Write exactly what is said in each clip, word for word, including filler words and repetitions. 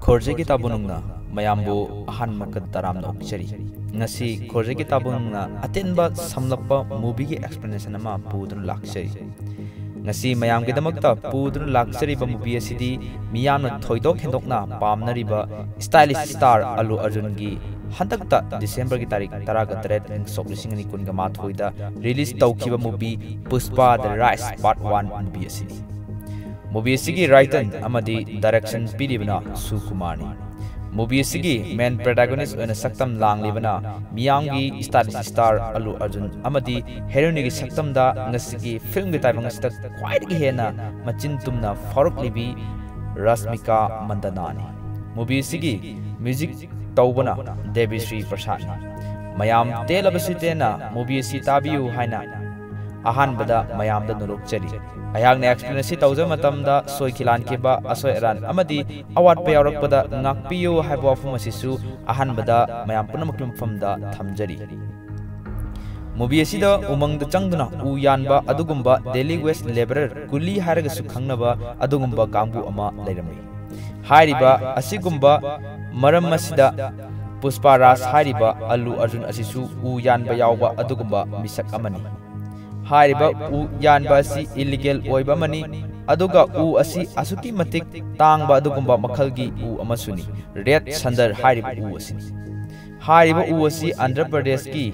ꯈꯣꯔꯖꯒꯤ ꯇꯥꯕꯨꯅꯨꯡꯅ ꯃꯌꯥꯝꯕꯨ ꯑꯍꯥꯟꯕ ꯃꯛꯇ ꯇꯔꯥꯝꯅ ꯑꯣꯛꯆꯔꯤ꯫ ꯉꯁꯤ ꯈꯣꯔꯖꯒꯤ ꯇꯥꯕꯨꯅꯨꯡꯅ ꯑꯇꯦꯟꯕ ꯁꯝꯂꯞꯄ movieꯒꯤ explanation ꯑꯃ ꯄꯨꯗꯨꯅ ꯂꯥꯛꯆꯔꯤ꯫ ꯉꯁꯤ ꯃꯌꯥꯝꯒꯤꯗꯃꯛꯇ ꯄꯨꯗꯨꯅ ꯂꯥꯛꯆꯔꯤꯕ movie ꯑꯁꯤꯗꯤ ꯃꯤꯌꯥꯝꯅ ꯊꯣꯏꯗꯣꯛ ꯍꯦꯟꯗꯣꯛꯅ ꯄꯥꯝꯅꯔꯤꯕ stylish star ꯑꯜꯂꯨ ꯑꯔꯖꯨꯟꯒꯤ ꯍꯟꯗꯛꯇ Decemberꯒꯤ ꯇꯥꯔꯤꯛ ꯇꯔꯥꯒ ꯇꯔꯦꯠ, ꯏꯪ ꯁꯣꯛ ꯂꯤꯁꯤꯡ ꯑꯅꯤ ꯀꯨꯟꯒ ꯃꯥꯊꯣꯏꯗ release ꯇꯧꯈꯤꯕ movie Pushpa The Rise Part One movie ꯑꯁꯤꯅꯤ꯫ Movie ꯑꯁꯤꯒꯤ writer ꯑꯃꯗꯤ direction ꯄꯤꯔꯤꯕꯅ ꯁꯨꯀꯨꯃꯥꯔꯅꯤ꯫ Movie ꯑꯁꯤꯒꯤ main protagonist ꯑꯣꯏꯅ ꯁꯛꯇꯝ ꯂꯥꯡꯂꯤꯕꯅ ꯃꯤꯌꯥꯝꯒꯤ stylish star ꯑꯜꯂꯨ ꯑꯔꯖꯨꯟ ꯑꯃꯗꯤ heroineꯒꯤ ꯁꯛꯇꯝꯗ ꯉꯁꯤꯒꯤ filmꯒꯤ ꯇꯥꯏꯕꯪ ꯑꯁꯤꯗ ꯈ꯭ꯋꯥꯏꯗꯒꯤ ꯍꯦꯟꯅ ꯃꯆꯤꯟ ꯇꯨꯝꯅ ꯐꯥꯎꯔꯛꯂꯤꯕꯤ ꯔꯁꯃꯤꯀꯥ ꯃꯟꯗꯅꯥꯅꯤ꯫ Movie ꯑꯁꯤꯒꯤ music ꯇꯧꯕꯅ ꯗꯦꯕꯤꯁ꯭ꯔꯤ ꯄ꯭ꯔꯁꯥꯗꯅꯤ꯫ ꯃꯌꯥꯝ ꯇꯦꯜꯂꯕꯁꯨ ꯇꯦꯟꯅ movie ꯑꯁꯤ ꯇꯥꯕꯤꯌꯨ ꯍꯥꯏꯅ ꯑꯍꯥꯟꯕꯗ ꯃꯌꯥꯝꯗ ꯅꯣꯂꯨꯛꯆꯔꯤ꯫ ꯑꯩꯍꯥꯛꯅ explain ꯑꯁꯤ ꯇꯧꯖꯕ ꯃꯇꯝꯗ ꯁꯣꯏꯈꯤ ꯂꯥꯟꯈꯤꯕ, ꯑꯁꯣꯏ ꯑꯔꯥꯟ ꯑꯃꯗꯤ ꯑꯋꯥꯠꯄ ꯌꯥꯎꯔꯛꯄꯗ ꯉꯥꯛꯄꯤꯌꯨ ꯍꯥꯏꯕ ꯋꯥꯐꯝ ꯑꯁꯤꯁꯨ ꯑꯍꯥꯟꯕꯗ ꯃꯌꯥꯝ ꯄꯨꯝꯅꯃꯛꯀꯤ ꯃꯐꯝꯗ ꯊꯝꯖꯔꯤ꯫ Movie ꯑꯁꯤꯗ ꯎꯃꯪꯗ ꯆꯪꯗꯨꯅ ꯎ ꯌꯥꯟꯕ ꯑꯗꯨꯒꯨꯝꯕ daily wage laborer, ꯀꯨꯂꯤ ꯍꯥꯏꯔꯒꯁꯨ ꯈꯪꯅꯕ ꯑꯗꯨꯒꯨꯝꯕ ꯀꯥꯡꯕꯨ ꯑꯃ ꯂꯩꯔꯝꯃꯤ꯫ ꯍꯥꯏꯔꯤꯕ ꯑꯁꯤꯒꯨꯝꯕ ꯃꯔꯝ ꯑꯁꯤꯗ ꯄꯨꯁꯄꯥ ꯔꯥꯖ ꯍꯥꯏꯔꯤꯕ ꯑꯜꯂꯨ ꯑꯔꯖꯨꯟ ꯑꯁꯤꯁꯨ ꯎ ꯌꯥꯟꯕ ꯌꯥꯎꯕ ꯑꯗꯨꯒꯨꯝꯕ ꯃꯤꯁꯛ ꯑꯃꯅꯤ꯫ ꯍꯥꯏꯔꯤꯕ ꯎ ꯌꯥꯟꯕ ꯑꯁꯤ illegal ꯑꯣꯏꯕ ꯑꯃꯅꯤ, ꯑꯗꯨꯒ ꯎ ꯑꯁꯤ ꯑꯁꯨꯛꯀꯤ ꯃꯇꯤꯛ ꯇꯥꯡꯕ ꯑꯗꯨꯒꯨꯝꯕ ꯃꯈꯜꯒꯤ ꯎ ꯑꯃꯁꯨꯅꯤ, red sandal ꯍꯥꯏꯔꯤꯕ ꯎ ꯑꯁꯤꯅꯤ꯫ ꯍꯥꯏꯔꯤꯕ ꯎ ꯑꯁꯤ ꯑꯟꯙ꯭ꯔ ꯄ꯭ꯔꯗꯦꯁꯀꯤ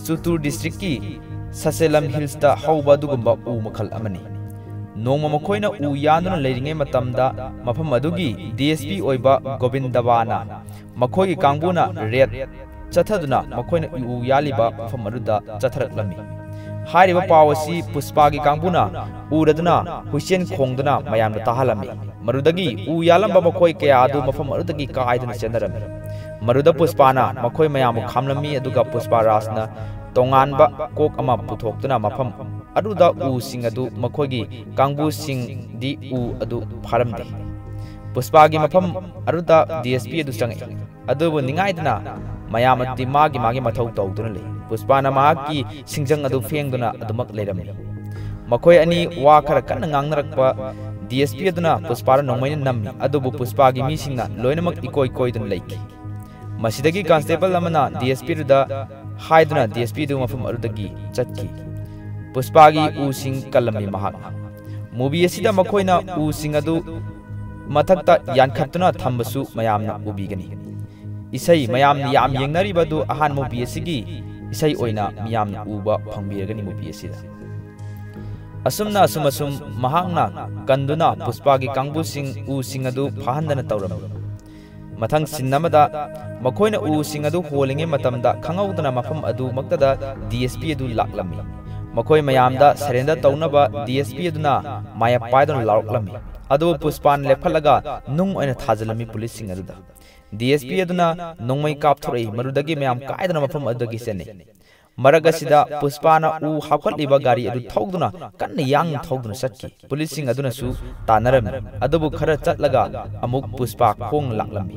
ꯆꯨꯇꯨꯔ districtꯀꯤ ꯁꯁꯦꯂꯝ hillsꯇ ꯍꯧꯕ ꯑꯗꯨꯒꯨꯝꯕ ꯎ ꯃꯈꯜ ꯑꯃꯅꯤ꯫ ꯅꯣꯡꯃ ꯃꯈꯣꯏꯅ ꯎ ꯌꯥꯟꯗꯨꯅ ꯂꯩꯔꯤꯉꯩ ꯃꯇꯝꯗ ꯃꯐꯝ ꯑꯗꯨꯒꯤ DSP ꯑꯣꯏꯕ ꯒꯣꯕꯤꯟꯗꯕꯥꯅ ꯃꯈꯣꯏꯒꯤ ꯀꯥꯡꯕꯨꯅ raid ꯆꯠꯊꯗꯨꯅ ꯃꯈꯣꯏꯅ ꯎ ꯌꯥꯜꯂꯤꯕ ꯃꯐꯝ ꯑꯗꯨꯗ ꯆꯠꯊꯔꯛꯂꯝꯃꯤ꯫ ꯍꯥꯏꯔꯤꯕ ꯄꯥꯎ ꯑꯁꯤ ꯄꯨꯁꯄꯥꯒꯤ ꯀꯥꯡꯕꯨꯅ ꯎꯔꯗꯨꯅ ꯍꯨꯏꯆꯦꯟ ꯈꯣꯡꯗꯨꯅ ꯃꯌꯥꯝꯗ ꯇꯥꯍꯜꯂꯝꯃꯤ꯫ ꯃꯗꯨꯗꯒꯤ ꯎ ꯌꯥꯜꯂꯝꯕ ꯃꯈꯣꯏ ꯀꯌꯥ ꯑꯗꯨ ꯃꯐꯝ ꯑꯗꯨꯗꯒꯤ ꯀꯥꯏꯗꯨꯅ ꯆꯦꯟꯅꯔꯝꯃꯤ꯫ ꯃꯗꯨꯗ ꯄꯨꯁꯄꯥꯅ ꯃꯈꯣꯏ ꯃꯌꯥꯝꯕꯨ ꯈꯥꯝꯂꯝꯃꯤ, ꯑꯗꯨꯒ ꯄꯨꯁꯄꯥ ꯔꯥꯖꯅ ꯇꯣꯉꯥꯟꯕ ꯀꯣꯛ ꯑꯃ ꯄꯨꯊꯣꯛꯇꯨꯅ ꯃꯐꯝ ꯑꯗꯨꯗ ꯎꯁꯤꯡ ꯑꯗꯨ ꯃꯈꯣꯏꯒꯤ ꯀꯥꯡꯕꯨꯁꯤꯡꯗꯤ ꯎ ꯑꯗꯨ ꯐꯥꯔꯝꯗꯦ꯫ ꯄꯨꯁꯄꯥꯒꯤ ꯃꯐꯝ ꯑꯗꯨꯗ DSP ꯑꯗꯨ ꯆꯪꯉꯛꯏ꯫ ꯑꯗꯨꯕꯨ ꯅꯤꯡꯉꯥꯏꯗꯅ ꯃꯌꯥꯝ ꯑꯗꯨꯗꯤ ꯃꯥꯒꯤ ꯃꯥꯒꯤ ꯃꯊꯧ ꯇꯧꯗꯨꯅ ꯂꯩ꯫ ꯄꯨꯁꯄꯥꯅ ꯃꯍꯥꯛꯀꯤ ꯁꯤꯡꯖꯪ ꯑꯗꯨ ꯐꯦꯡꯗꯨꯅ ꯑꯗꯨꯃꯛ ꯂꯩꯔꯝꯃꯤ꯫ ꯃꯈꯣꯏ ꯑꯅꯤ ꯋꯥ ꯈꯔ ꯀꯟꯅ ꯉꯥꯡꯅꯔꯛꯄ ꯗꯤ ꯑꯦꯁ ꯄꯤ ꯑꯗꯨꯅ ꯄꯨꯁꯄꯥꯗ ꯅꯣꯡꯃꯩꯅ ꯅꯝꯃꯤ, ꯑꯗꯨꯕꯨ ꯄꯨꯁꯄꯥꯒꯤ ꯃꯤꯁꯤꯡꯅ ꯂꯣꯏꯅꯃꯛ ꯏꯀꯣꯏ ꯀꯣꯏꯗꯨꯅ ꯂꯩꯈꯤ꯫ ꯃꯁꯤꯗꯒꯤ ꯀꯟꯁꯇꯦꯕꯜ ꯑꯃꯅ ꯗꯤ ꯑꯦꯁ ꯄꯤ ꯑꯗꯨꯗ ꯍꯥꯏꯗꯨꯅ ꯗꯤ ꯑꯦꯁ ꯄꯤ ꯑꯗꯨ ꯃꯐꯝ ꯑꯗꯨꯗꯒꯤ ꯆꯠꯈꯤ꯫ ꯄꯨꯁꯄꯥꯒꯤ ꯎꯁꯤꯡ ꯀꯜꯂꯝꯃꯤ ꯃꯍꯥꯛꯅ꯫ ꯃꯨꯚꯤ ꯑꯁꯤꯗ ꯃꯈꯣꯏꯅ ꯎꯁꯤꯡ ꯑꯗꯨ ꯃꯊꯛꯇ ꯌꯥꯟꯈꯠꯇꯨꯅ ꯊꯝꯕꯁꯨ ꯃꯌꯥꯝꯅ ꯎꯕꯤꯒꯅꯤ꯫ ꯏꯁꯩ ꯃꯌꯥꯝꯅ ꯌꯥꯝ ꯌꯦꯡꯅꯔꯤꯕ ꯑꯗꯨ ꯑꯍꯥꯟꯕ ꯃꯨꯚꯤ ꯑꯁꯤꯒꯤ ꯏꯁꯩ ꯑꯣꯏꯅ ꯃꯤꯌꯥꯝꯅ ꯎꯕ ꯐꯪꯕꯤꯔꯒꯅꯤ ꯃꯨꯚꯤ ꯑꯁꯤꯗ꯫ ꯑꯁꯨꯝꯅ ꯑꯁꯨꯝ ꯑꯁꯨꯝ ꯃꯍꯥꯛꯅ ꯀꯟꯗꯨꯅ ꯄꯨꯁꯄꯥꯒꯤ ꯀꯥꯡꯕꯨꯁꯤꯡ ꯎꯁꯤꯡ ꯑꯗꯨ ꯐꯥꯍꯟꯗꯅ ꯇꯧꯔꯝꯃꯤ꯫ ꯃꯊꯪ ꯁꯤꯟ ꯑꯃꯗ ꯃꯈꯣꯏꯅ ꯎꯁꯤꯡ ꯑꯗꯨ ꯍꯣꯜꯂꯤꯉꯩ ꯃꯇꯝꯗ ꯈꯪꯍꯧꯗꯅ ꯃꯐꯝ ꯑꯗꯨꯃꯛꯇꯗ ꯗꯤ ꯑꯦꯁ ꯄꯤ ꯑꯗꯨ ꯂꯥꯛꯂꯝꯃꯤ꯫ ꯃꯈꯣꯏ ꯃꯌꯥꯝꯗ ꯁꯔꯦꯟꯗꯔ ꯇꯧꯅꯕ ꯗꯤ ꯑꯦꯁ ꯄꯤ ꯑꯗꯨꯅ ꯃꯥꯌꯦꯞ ꯄꯥꯏꯗꯨꯅ ꯂꯥꯎꯔꯛꯂꯝꯃꯤ꯫ ꯑꯗꯨꯕꯨ ꯄꯨꯁꯄꯥꯅ ꯂꯦꯞꯈꯠꯂꯒ ꯅꯨꯡ ꯑꯣꯏꯅ ꯊꯥꯖꯤꯜꯂꯝꯃꯤ ꯄꯨꯂꯤꯁꯁꯤꯡ ꯑꯗꯨꯗ꯫ ꯗꯤ ꯑꯦꯁ ꯄꯤ ꯑꯗꯨꯅ ꯅꯣꯡꯃꯩ ꯀꯥꯞꯊꯣꯔꯛꯏ, ꯃꯗꯨꯗꯒꯤ ꯃꯌꯥꯝ ꯀꯥꯏꯗꯅ ꯃꯐꯝ ꯑꯗꯨꯗꯒꯤ ꯆꯦꯟꯅꯩ꯫ ꯃꯔꯛ ꯑꯁꯤꯗ ꯄꯨꯁꯄꯥꯅ ꯎ ꯍꯥꯞꯀꯠꯂꯤꯕ ꯒꯥꯔꯤ ꯑꯗꯨ ꯊꯧꯗꯨꯅ ꯀꯟꯅ ꯌꯥꯡꯅ ꯊꯧꯗꯨꯅ ꯆꯠꯈꯤ꯫ ꯄꯨꯂꯤꯁꯁꯤꯡ ꯑꯗꯨꯅꯁꯨ ꯇꯥꯟꯅꯔꯝꯃꯤ, ꯑꯗꯨꯕꯨ ꯈꯔ ꯆꯠꯂꯒ ꯑꯃꯨꯛ ꯄꯨꯁꯄꯥ ꯈꯣꯡꯅ ꯂꯥꯛꯂꯝꯃꯤ꯫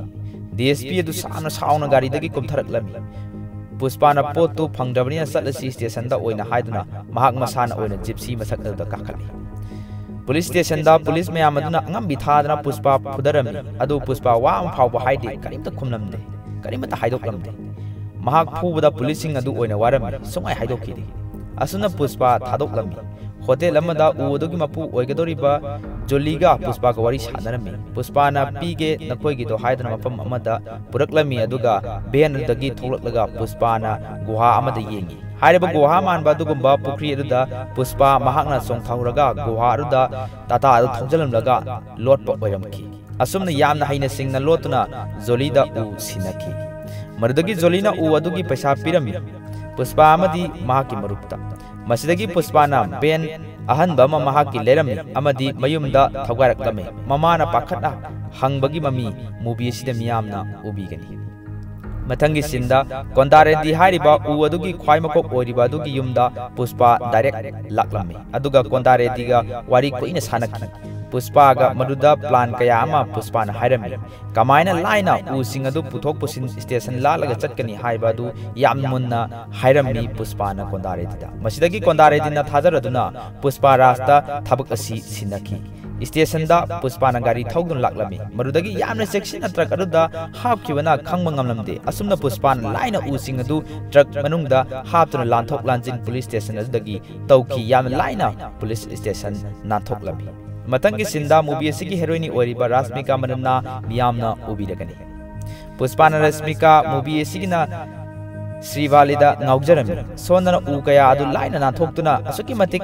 ꯗꯤ ꯑꯦꯁ ꯄꯤ ꯑꯗꯨ ꯁꯥꯎꯅ ꯁꯥꯎꯅ ꯒꯥꯔꯤꯗꯒꯤ ꯀꯨꯝꯊꯔꯛꯂꯝꯃꯤ꯫ ꯄꯨꯁꯄꯥꯅ ꯄꯣꯠꯇꯨ ꯐꯪꯗ꯭ꯔꯕꯅꯤꯅ ꯆꯠꯂꯁꯤ ꯁ꯭ꯇꯦꯁꯟꯗ ꯑꯣꯏꯅ ꯍꯥꯏꯗꯨꯅ ꯃꯍꯥꯛ ꯃꯁꯥꯅ ꯑꯣꯏꯅ ꯖꯤꯞꯁꯤ ꯃꯁꯛ ꯑꯗꯨꯗ ꯀꯥꯈꯠꯂꯤ꯫ ꯄꯨꯂꯤꯁ ꯁ꯭ꯇꯦꯁꯟꯗ ꯄꯨꯂꯤꯁ ꯃꯌꯥꯝ ꯑꯗꯨꯅ ꯑꯉꯝꯕꯤ ꯊꯥꯗꯅ ꯄꯨꯁꯄꯥ ꯐꯨꯗꯔꯝꯃꯤ, ꯑꯗꯨꯕꯨ ꯄꯨꯁꯄꯥ ꯋꯥ ꯑꯃ ꯐꯥꯎꯕ ꯍꯥꯏꯗꯦ, ꯀꯔꯤꯝꯇ ꯈꯨꯝꯂꯝꯗꯦ, ꯀꯔꯤꯃꯠꯇ ꯍꯥꯏꯗꯣꯛꯂꯝꯗꯦ꯫ ꯃꯍꯥꯛ ꯐꯨꯕꯗ ꯄꯨꯂꯤꯁꯁꯤꯡ ꯑꯗꯨ ꯑꯣꯏꯅ ꯋꯥꯔꯝꯃꯤ, ꯁꯨꯡꯍꯥꯏ ꯍꯥꯏꯗꯣꯛꯈꯤꯗꯦ꯫ ꯑꯁꯨꯝꯅ ꯄꯨꯁꯄꯥ ꯊꯥꯗꯣꯛꯂꯝꯃꯤ꯫ ꯍꯣꯇꯦꯜ ꯑꯃꯗ ꯎ ꯑꯗꯨꯒꯤ ꯃꯄꯨ ꯑꯣꯏꯒꯗꯧꯔꯤꯕ ꯖꯣꯂꯤꯒ ꯄꯨꯁꯄꯥꯒ ꯋꯥꯔꯤ ꯁꯥꯟꯅꯔꯝꯃꯤ꯫ ꯄꯨꯁꯄꯥꯅ "ꯄꯤꯒꯦ ꯅꯈꯣꯏꯒꯤꯗꯣ" ꯍꯥꯏꯗꯨꯅ ꯃꯐꯝ ꯑꯃꯗ ꯄꯨꯔꯛꯂꯝꯃꯤ, ꯑꯗꯨꯒ ꯚꯦꯟ ꯑꯗꯨꯗꯒꯤ ꯊꯣꯛꯂꯛꯂꯒ ꯄꯨꯁꯄꯥꯅ ꯒꯨꯍꯥ ꯑꯃꯗ ꯌꯦꯡꯉꯤ꯫ ꯍꯥꯏꯔꯤꯕ ꯒꯨꯍꯥ ꯃꯥꯟꯕ ꯑꯗꯨꯒꯨꯝꯕ ꯄꯨꯈ꯭ꯔꯤ ꯑꯗꯨꯗ ꯄꯨꯁꯄꯥ ꯃꯍꯥꯛꯅ ꯆꯣꯡꯊꯍꯧꯔꯒ ꯒꯨꯍꯥ ꯑꯗꯨꯗ ꯇꯥꯇꯥ ꯑꯗꯨ ꯊꯧꯖꯤꯜꯂꯝꯂꯒ ꯂꯣꯠꯄ ꯑꯣꯏꯔꯝꯈꯤ꯫ ꯑꯁꯨꯝꯅ ꯌꯥꯝꯅ ꯍꯩꯅ ꯁꯤꯡꯅ ꯂꯣꯠꯇꯨꯅ ꯖꯣꯂꯤꯗ ꯎ ꯁꯤꯟꯅꯈꯤ꯫ ꯃꯗꯨꯗꯒꯤ ꯖꯣꯂꯤꯅ ꯎ ꯑꯗꯨꯒꯤ ꯄꯩꯁꯥ ꯄꯤꯔꯝꯃꯤ, ꯄꯨꯁꯄꯥ ꯑꯃꯗꯤ ꯃꯍꯥꯛꯀꯤ ꯃꯔꯨꯞꯇ꯫ ꯃꯁꯤꯗꯒꯤ ꯄꯨꯁꯄꯥꯅ ꯚꯦꯟ ꯑꯍꯟꯕ ꯑꯃ ꯃꯍꯥꯛꯀꯤ ꯂꯩꯔꯝꯃꯤ ꯑꯃꯗꯤ ꯃꯌꯨꯝꯗ ꯊꯧꯒꯥꯏꯔꯛꯂꯝꯃꯤ꯫ ꯃꯃꯥꯅ ꯄꯥꯈꯠꯅ ꯍꯪꯕꯒꯤ ꯃꯃꯤ ꯃꯨꯚꯤ ꯑꯁꯤꯗ ꯃꯤꯌꯥꯝꯅ ꯎꯕꯤꯒꯅꯤ꯫ ꯃꯊꯪꯒꯤ ꯁꯤꯟꯗ ꯀꯣꯟꯗꯥꯔꯦꯗꯤ ꯍꯥꯏꯔꯤꯕ ꯎ ꯑꯗꯨꯒꯤ ꯈ꯭ꯋꯥꯏ ꯃꯀꯣꯛ ꯑꯣꯏꯔꯤꯕ ꯑꯗꯨꯒꯤ ꯌꯨꯝꯗ ꯄꯨꯁꯄꯥ ꯗꯥꯏꯔꯦꯛ ꯂꯥꯛꯂꯝꯃꯤ, ꯑꯗꯨꯒ ꯀꯣꯟꯗꯥꯔꯦꯗꯤꯒ ꯋꯥꯔꯤ ꯀꯨꯏꯅ ꯁꯥꯟꯅꯈꯤ꯫ ꯄꯨꯁꯄꯥꯒ ꯃꯗꯨꯗ ꯄ꯭ꯂꯥꯟ ꯀꯌꯥ ꯑꯃ ꯄꯨꯁꯄꯥꯅ ꯍꯥꯏꯔꯝꯃꯤ꯫ ꯀꯃꯥꯏꯅ ꯂꯥꯏꯅ ꯎꯁꯤꯡ ꯑꯗꯨ ꯄꯨꯊꯣꯛ ꯄꯨꯁꯤꯟ ꯁ꯭ꯇꯦꯁꯟ ꯂꯥꯜꯂꯒ ꯆꯠꯀꯅꯤ ꯍꯥꯏꯕ ꯑꯗꯨ ꯌꯥꯝ ꯃꯨꯟꯅ ꯍꯥꯏꯔꯝꯃꯤ ꯄꯨꯁꯄꯥꯅ ꯀꯣꯟꯗꯥꯔꯦꯗꯤꯗ꯫ ꯃꯁꯤꯗꯒꯤ ꯀꯣꯟꯗꯥꯔꯦꯗꯤꯅ ꯊꯥꯖꯔꯗꯨꯅ ꯄꯨꯁꯄꯥ ꯔꯥꯖꯇ ꯊꯕꯛ ꯑꯁꯤ ꯁꯤꯟꯅꯈꯤ꯫ ꯁ꯭ꯇꯦꯁꯟꯗ ꯄꯨꯁꯄꯥꯅ ꯒꯥꯔꯤ ꯊꯧꯗꯨꯅ ꯂꯥꯛꯂꯝꯃꯤ꯫ ꯃꯗꯨꯗꯒꯤ ꯌꯥꯝꯅ ꯆꯦꯛꯁꯤꯟꯅ ꯇ꯭ꯔꯛ ꯑꯗꯨꯗ ꯍꯥꯞꯈꯤꯕꯅ ꯈꯪꯕ ꯉꯝꯂꯝꯗꯦ꯫ ꯑꯁꯨꯝꯅ ꯄꯨꯁꯄꯥꯅ ꯂꯥꯏꯅ ꯎꯁꯤꯡ ꯑꯗꯨ ꯇ꯭ꯔꯛ ꯃꯅꯨꯡꯗ ꯍꯥꯞꯇꯨꯅ ꯂꯥꯟꯊꯣꯛ ꯂꯥꯟꯁꯤꯟ ꯄꯨꯂꯤꯁ ꯁ꯭ꯇꯦꯁꯟ ꯑꯗꯨꯗꯒꯤ ꯇꯧꯈꯤ꯫ ꯌꯥꯝꯅ ꯂꯥꯏꯅ ꯄꯨꯂꯤꯁ ꯁ꯭ꯇꯦꯁꯟ ꯅꯥꯟꯊꯣꯛꯂꯝꯃꯤ꯫ ꯃꯊꯪꯒꯤ ꯁꯤꯟꯗ ꯃꯨꯚꯤ ꯑꯁꯤꯒꯤ ꯍꯦꯔꯣꯏꯟ ꯑꯣꯏꯔꯤꯕ ꯔꯥꯁꯃꯤꯀꯥ ꯃꯅꯟꯅ ꯃꯤꯌꯥꯝꯅ ꯎꯕꯤꯔꯒꯅꯤ꯫ ꯄꯨꯁꯄꯥꯅ ꯔꯥꯁꯃꯤꯀꯥ ꯃꯨꯚꯤ ꯑꯁꯤꯒꯤꯅ ꯁ꯭ꯔꯤꯕꯥꯂꯤꯗ ꯉꯥꯎꯖꯔꯝꯃꯤ꯫ ꯁꯣꯟꯗꯅ ꯎ ꯀꯌꯥ ꯑꯗꯨ ꯂꯥꯏꯅ ꯅꯥꯟꯊꯣꯛꯇꯨꯅ ꯑꯁꯨꯛꯀꯤ ꯃꯇꯤꯛ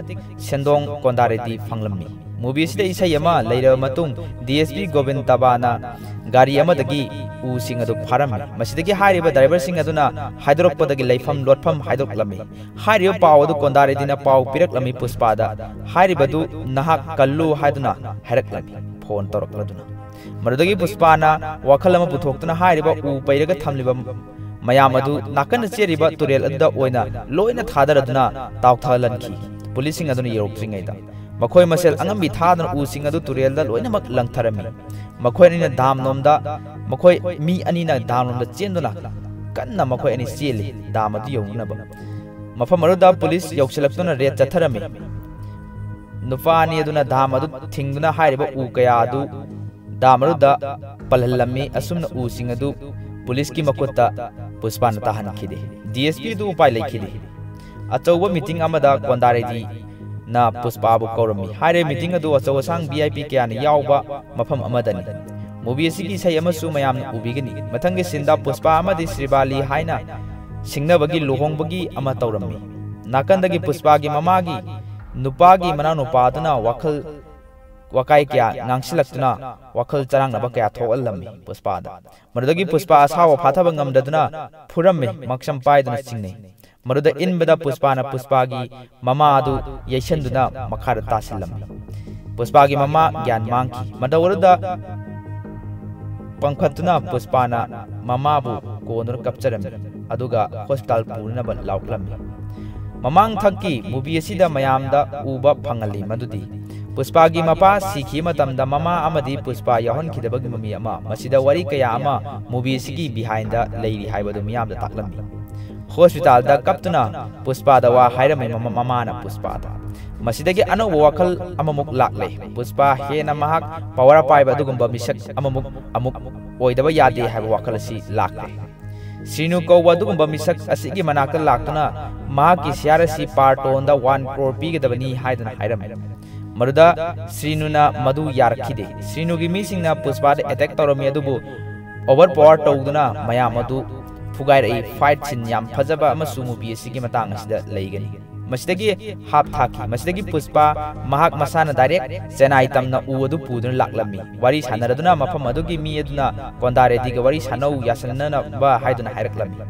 ꯁꯦꯟꯗꯣꯡ ꯀꯣꯟꯗꯥꯔꯦꯗꯤ ꯐꯪꯂꯝꯃꯤ꯫ ꯃꯨꯚꯤ ꯑꯁꯤꯗ ꯏꯁꯩ ꯑꯃ ꯂꯩꯔꯕ ꯃꯇꯨꯡ ꯗꯤ ꯑꯦꯁ ꯄꯤ ꯒꯣꯕꯤꯟ ꯇꯕꯥꯅ ꯒꯥꯔꯤ ꯑꯃꯗꯒꯤ ꯎꯁꯤꯡ ꯑꯗꯨ ꯐꯥꯔꯝꯃꯤ꯫ ꯃꯁꯤꯗꯒꯤ ꯍꯥꯏꯔꯤꯕ ꯗ꯭ꯔꯥꯏꯚꯔꯁꯤꯡ ꯑꯗꯨꯅ ꯍꯥꯏꯗꯣꯔꯛꯄꯗꯒꯤ ꯂꯩꯐꯝ ꯂꯣꯠꯐꯝ ꯍꯥꯏꯗꯣꯛꯂꯝꯃꯤ꯫ ꯍꯥꯏꯔꯤꯕ ꯄꯥꯎ ꯑꯗꯨ ꯀꯣꯟꯗꯥꯔꯦꯗꯤꯅ ꯄꯥꯎ ꯄꯤꯔꯛꯂꯝꯃꯤ ꯄꯨꯁꯄꯥꯗ꯫ ꯍꯥꯏꯔꯤꯕꯗꯨ ꯅꯍꯥꯛ ꯀꯜꯂꯨ ꯍꯥꯏꯗꯨꯅ ꯍꯥꯏꯔꯛꯂꯝꯃꯤ ꯐꯣꯟ ꯇꯧꯔꯛꯂꯗꯨꯅ꯫ ꯃꯗꯨꯗꯒꯤ ꯄꯨꯁꯄꯥꯅ ꯋꯥꯈꯜ ꯑꯃ ꯄꯨꯊꯣꯛꯇꯨꯅ ꯍꯥꯏꯔꯤꯕ ꯎ ꯄꯩꯔꯒ ꯊꯝꯂꯤꯕ ꯃꯌꯥꯝ ꯑꯗꯨ ꯅꯥꯀꯟꯗ ꯆꯦꯜꯂꯤꯕ ꯇꯨꯔꯦꯜ ꯑꯗꯨꯗ ꯑꯣꯏꯅ ꯂꯣꯏꯅ ꯊꯥꯗꯔꯗꯨꯅ ꯇꯥꯎꯊꯍꯜꯍꯟꯈꯤ꯫ ꯄꯨꯂꯤꯁꯁꯤꯡ ꯑꯗꯨꯅ ꯌꯧꯔꯛꯇ꯭ꯔꯤꯉꯩꯗ ꯃꯈꯣꯏ ꯃꯁꯦꯜ ꯑꯉꯝꯕꯤ ꯊꯥꯗꯨꯅ ꯎꯁꯤꯡ ꯑꯗꯨ ꯇꯨꯔꯦꯜꯗ ꯂꯣꯏꯅꯃꯛ ꯂꯪꯊꯔꯝꯃꯤ꯫ ꯃꯈꯣꯏ ꯑꯅꯤꯅ ꯗꯥꯝ ꯂꯣꯝꯗ, ꯃꯈꯣꯏ ꯃꯤ ꯑꯅꯤꯅ ꯗꯥꯝ ꯂꯣꯝꯗ ꯆꯦꯟꯗꯨꯅ ꯀꯟꯅ ꯃꯈꯣꯏ ꯑꯅꯤ ꯆꯦꯜꯂꯤ, ꯗꯥꯝ ꯑꯗꯨ ꯌꯧꯅꯅꯕ꯫ ꯃꯐꯝ ꯑꯗꯨꯗ ꯄꯨꯂꯤꯁ ꯌꯧꯁꯤꯜꯂꯛꯇꯨꯅ ꯔꯦꯗ ꯆꯠꯊꯔꯝꯃꯤ꯫ ꯅꯨꯄꯥ ꯑꯅꯤ ꯑꯗꯨꯅ ꯗꯥꯝ ꯑꯗꯨ ꯊꯤꯡꯗꯨꯅ ꯍꯥꯏꯔꯤꯕ ꯎ ꯀꯌꯥ ꯑꯗꯨ ꯗꯥꯝ ꯑꯗꯨꯗ ꯄꯜꯍꯜꯂꯝꯃꯤ꯫ ꯑꯁꯨꯝꯅ ꯎꯁꯤꯡ ꯑꯗꯨ ꯄꯨꯂꯤꯁꯀꯤ ꯃꯈꯨꯠꯇ ꯄꯨꯁꯄꯥꯅ ꯇꯥꯍꯟꯈꯤꯗꯦ꯫ ꯗꯤ ꯑꯦꯁ ꯄꯤ ꯑꯗꯨ ꯎꯄꯥꯏ ꯂꯩꯈꯤꯗꯦ꯫ ꯑꯆꯧꯕ ꯃꯤꯇꯤꯡ ꯑꯃꯗ ꯀꯣꯟꯗꯥꯔꯦꯗꯤꯅ ꯄꯨꯁꯄꯥꯕꯨ ꯀꯧꯔꯝꯃꯤ꯫ ꯍꯥꯏꯔꯤꯕ ꯃꯤꯇꯤꯡ ꯑꯗꯨ ꯑꯆꯧ ꯑꯁꯥꯡ ꯚꯤ ꯑꯥꯏ ꯄꯤ ꯀꯌꯥꯅ ꯌꯥꯎꯕ ꯃꯐꯝ ꯑꯃꯗꯅꯤ꯫ ꯃꯨꯚꯤ ꯑꯁꯤꯒꯤ ꯏꯁꯩ ꯑꯃꯁꯨ ꯃꯌꯥꯝꯅ ꯎꯕꯤꯒꯅꯤ꯫ ꯃꯊꯪꯒꯤ ꯁꯤꯟꯗ ꯄꯨꯁꯄꯥ ꯑꯃꯗꯤ ꯁ꯭ꯔꯤꯕꯥꯂꯤ ꯍꯥꯏꯅ ꯁꯤꯡꯅꯕꯒꯤ ꯂꯨꯍꯣꯡꯕꯒꯤ ꯑꯃ ꯇꯧꯔꯝꯃꯤ꯫ ꯅꯥꯀꯟꯗꯒꯤ ꯄꯨꯁꯄꯥꯒꯤ ꯃꯃꯥꯒꯤ ꯅꯨꯄꯥꯒꯤ ꯃꯅꯥꯎꯅꯨꯄꯥꯗꯨꯅ ꯋꯥꯈꯜ ꯋꯥꯀꯥꯏ ꯀꯌꯥ ꯉꯥꯡꯁꯤꯜꯂꯛꯇꯨꯅ ꯋꯥꯈꯜ ꯆꯔꯥꯡꯅꯕ ꯀꯌꯥ ꯊꯣꯛꯍꯜꯂꯝꯃꯤ ꯄꯨꯁꯄꯥꯗ꯫ ꯃꯗꯨꯗꯒꯤ ꯄꯨꯁꯄꯥ ꯑꯁꯥꯎꯕ ꯐꯥꯊꯕ ꯉꯝꯗꯗꯨꯅ ꯐꯨꯔꯝꯃꯤ, ꯃꯛꯁꯝ ꯄꯥꯏꯗꯨꯅ ꯆꯤꯡꯅꯩ꯫ ꯃꯗꯨꯗ ꯏꯟꯕꯗ ꯄꯨꯁꯄꯥꯅ ꯄꯨꯁꯄꯥꯒꯤ ꯃꯃꯥ ꯑꯗꯨ ꯌꯩꯁꯟꯗꯨꯅ ꯃꯈꯥꯗ ꯇꯥꯁꯤꯜꯂꯝꯃꯤ꯫ ꯄꯨꯁꯄꯥꯒꯤ ꯃꯃꯥ ꯒ꯭ꯌꯥꯟ ꯃꯥꯡꯈꯤ꯫ ꯃꯇꯧ ꯑꯗꯨꯗ ꯄꯥꯡꯈꯠꯇꯨꯅ ꯄꯨꯁꯄꯥꯅ ꯃꯃꯥꯕꯨ ꯀꯣꯟꯗꯨꯅ ꯀꯞꯆꯔꯝꯃꯤ, ꯑꯗꯨꯒ ꯍꯣꯁꯄꯤꯇꯥꯜ ꯄꯨꯅꯅꯕ ꯂꯥꯎꯔꯛꯂꯝꯃꯤ꯫ ꯃꯃꯥꯡ ꯊꯛꯀꯤ ꯃꯨꯚꯤ ꯑꯁꯤꯗ ꯃꯌꯥꯝꯗ ꯎꯕ ꯐꯪꯍꯜꯂꯤ ꯃꯗꯨꯗꯤ ꯄꯨꯁꯄꯥꯒꯤ ꯃꯄꯥ ꯁꯤꯈꯤꯕ ꯃꯇꯝꯗ ꯃꯃꯥ ꯑꯃꯗꯤ ꯄꯨꯁꯄꯥ ꯌꯥꯎꯍꯟꯈꯤꯗꯕꯒꯤ ꯃꯃꯤ ꯑꯃ꯫ ꯃꯁꯤꯗ ꯋꯥꯔꯤ ꯀꯌꯥ ꯑꯃ ꯃꯨꯚꯤ ꯑꯁꯤꯒꯤ ꯕꯤꯍꯥꯏꯟꯗ ꯂꯩꯔꯤ ꯍꯥꯏꯕꯗꯨ ꯃꯤꯌꯥꯝꯗ ꯇꯥꯛꯂꯝꯃꯤ꯫ ꯍꯣꯁꯄꯤꯇꯥꯜꯗ ꯀꯞꯇꯨꯅ ꯄꯨꯁꯄꯥꯗ ꯋꯥ ꯍꯥꯏꯔꯝꯃꯤ ꯃꯃ-, ꯃꯃꯥꯅ ꯄꯨꯁꯄꯥꯗ꯫ ꯃꯁꯤꯗꯒꯤ ꯑꯅꯧꯕ ꯋꯥꯈꯜ ꯑꯃꯃꯨꯛ ꯂꯥꯛꯂꯦ꯫ ꯄꯨꯁꯄꯥ ꯍꯦꯟꯅ ꯃꯍꯥꯛ ꯄꯋꯥꯔ ꯄꯥꯏꯕ ꯑꯗꯨꯒꯨꯝꯕ ꯃꯤꯁꯛ ꯑꯃꯃꯨꯛ ꯑꯃꯨꯛ ꯑꯣꯏꯗꯕ ꯌꯥꯗꯦ ꯍꯥꯏꯕ ꯋꯥꯈꯜ ꯑꯁꯤ ꯂꯥꯛꯂꯦ꯫ ꯁ꯭ꯔꯤꯅꯨ ꯀꯧꯕ ꯑꯗꯨꯒꯨꯝꯕ ꯃꯤꯁꯛ ꯑꯁꯤꯒꯤ ꯃꯅꯥꯛꯇ ꯂꯥꯛꯇꯨꯅ ꯃꯍꯥꯛꯀꯤ ꯁꯤꯌꯥꯔ ꯑꯁꯤ ꯄꯥꯔꯇꯣꯟꯗ ꯋꯥꯟ ꯀ꯭ꯔꯣꯔ ꯄꯤꯒꯗꯕꯅꯤ ꯍꯥꯏꯗꯨꯅ ꯍꯥꯏꯔꯝꯃꯤ꯫ ꯃꯗꯨꯗ ꯁ꯭ꯔꯤꯅꯨꯅ ꯃꯗꯨ ꯌꯥꯔꯛꯈꯤꯗꯦ꯫ ꯁ꯭ꯔꯤꯅꯨꯒꯤ ꯃꯤꯁꯤꯡꯅ ꯄꯨꯁꯄꯥꯗ ꯑꯦꯇꯦꯛ ꯇꯧꯔꯝꯃꯤ, ꯑꯗꯨꯕꯨ ꯑꯣꯚꯔ ꯄꯋꯥꯔ ꯇꯧꯗꯨꯅ ꯃꯌꯥꯝ ꯑꯗꯨ ꯐꯨꯒꯥꯏꯔꯛꯏ꯫ ꯐꯥꯏꯠ ꯁꯤꯟ ꯌꯥꯝ ꯐꯖꯕ ꯑꯃꯁꯨ ꯃꯨꯚꯤ ꯑꯁꯤꯒꯤ ꯃꯇꯥꯡ ꯑꯁꯤꯗ ꯂꯩꯒꯅꯤ꯫ ꯃꯁꯤꯗꯒꯤ ꯍꯥꯞ ꯊꯥꯈꯤ꯫ ꯃꯁꯤꯗꯒꯤ ꯄꯨꯁꯄꯥ ꯃꯍꯥꯛ ꯃꯁꯥꯅ ꯗꯥꯏꯔꯦꯛ ꯆꯦꯅꯥꯏ ꯇꯝꯅ ꯎ ꯑꯗꯨ ꯄꯨꯗꯨꯅ ꯂꯥꯛꯂꯝꯃꯤ꯫ ꯋꯥꯔꯤ ꯁꯥꯟꯅꯔꯗꯨꯅ ꯃꯐꯝ ꯑꯗꯨꯒꯤ ꯃꯤ ꯑꯗꯨꯅ ꯀꯣꯟꯗꯥꯔꯦꯗꯤꯒ ꯋꯥꯔꯤ ꯁꯥꯟꯅꯧ ꯌꯥꯁꯟꯅꯅꯕ ꯍꯥꯏꯗꯨꯅ ꯍꯥꯏꯔꯛꯂꯝꯃꯤ꯫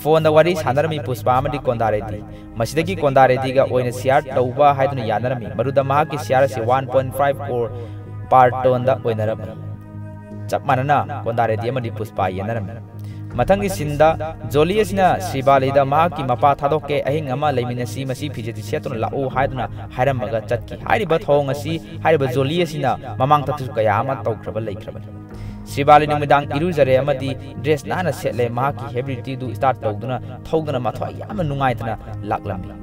ꯐꯣꯟꯗ ꯋꯥꯔꯤ ꯁꯥꯟꯅꯔꯝꯃꯤ ꯄꯨꯁꯄꯥ ꯑꯃꯗꯤ ꯀꯣꯟꯗꯥꯔꯦꯗꯤ꯫ ꯃꯁꯤꯗꯒꯤ ꯀꯣꯟꯗꯥꯔꯦꯗꯤꯒ ꯑꯣꯏꯅ ꯁꯤꯌꯥꯔ ꯇꯧꯕ ꯍꯥꯏꯗꯨꯅ ꯌꯥꯅꯔꯝꯃꯤ꯫ ꯃꯗꯨꯗ ꯃꯍꯥꯛꯀꯤ ꯁꯤꯌꯥꯔ ꯑꯁꯤ ꯋꯥꯟ ꯄꯣꯏꯟ ꯐꯥꯏꯚ ꯀ꯭ꯔꯣꯔ ꯄꯥꯔꯇꯣꯟꯗ ꯑꯣꯏꯅꯔꯝꯃꯤ꯫ ꯆꯞ ꯃꯥꯟꯅꯅ ꯀꯣꯟꯗꯥꯔꯦꯗꯤ ꯑꯃꯗꯤ ꯄꯨꯁꯄꯥ ꯌꯦꯟꯅꯔꯝꯃꯤ꯫ ꯃꯊꯪꯒꯤ ꯁꯤꯟꯗ ꯖꯣꯂꯤ ꯑꯁꯤꯅ ꯁ꯭ꯔꯤꯕꯥꯂꯤꯗ ꯃꯍꯥꯛꯀꯤ ꯃꯄꯥ ꯊꯥꯗꯣꯛꯀꯦ, ꯑꯍꯤꯡ ꯑꯃ ꯂꯩꯃꯤꯟꯅꯁꯤ, ꯃꯁꯤ ꯐꯤꯖꯦꯠꯁꯤ ꯁꯦꯠꯇꯨꯅ ꯂꯥꯛꯎ ꯍꯥꯏꯗꯨꯅ ꯍꯥꯏꯔꯝꯃꯒ ꯆꯠꯈꯤ꯫ ꯍꯥꯏꯔꯤꯕ ꯊꯧꯑꯣꯡ ꯑꯁꯤ ꯍꯥꯏꯔꯤꯕ ꯖꯣꯂꯤ ꯑꯁꯤꯅ ꯃꯃꯥꯡꯗꯁꯨ ꯀꯌꯥ ꯑꯃ ꯇꯧꯈ꯭ꯔꯕ ꯂꯩꯈ꯭ꯔꯕꯅꯤ꯫ ꯁ꯭ꯔꯤꯕꯥꯂꯤ ꯅꯨꯃꯤꯗꯥꯡ ꯏꯔꯨꯖꯔꯦ ꯑꯃꯗꯤ ꯗ꯭ꯔꯦꯁ ꯅꯥꯟꯅ ꯁꯦꯠꯂꯦ꯫ ꯃꯍꯥꯛꯀꯤ ꯍꯦꯕꯤꯂꯤꯇꯤꯗꯨ ꯁ꯭ꯇꯥꯔꯠ ꯇꯧꯗꯨꯅ ꯊꯧꯗꯨꯅ ꯃꯊ꯭ꯋꯥꯏ ꯌꯥꯝꯅ ꯅꯨꯡꯉꯥꯏꯇꯅ ꯂꯥꯛꯂꯝꯃꯤ꯫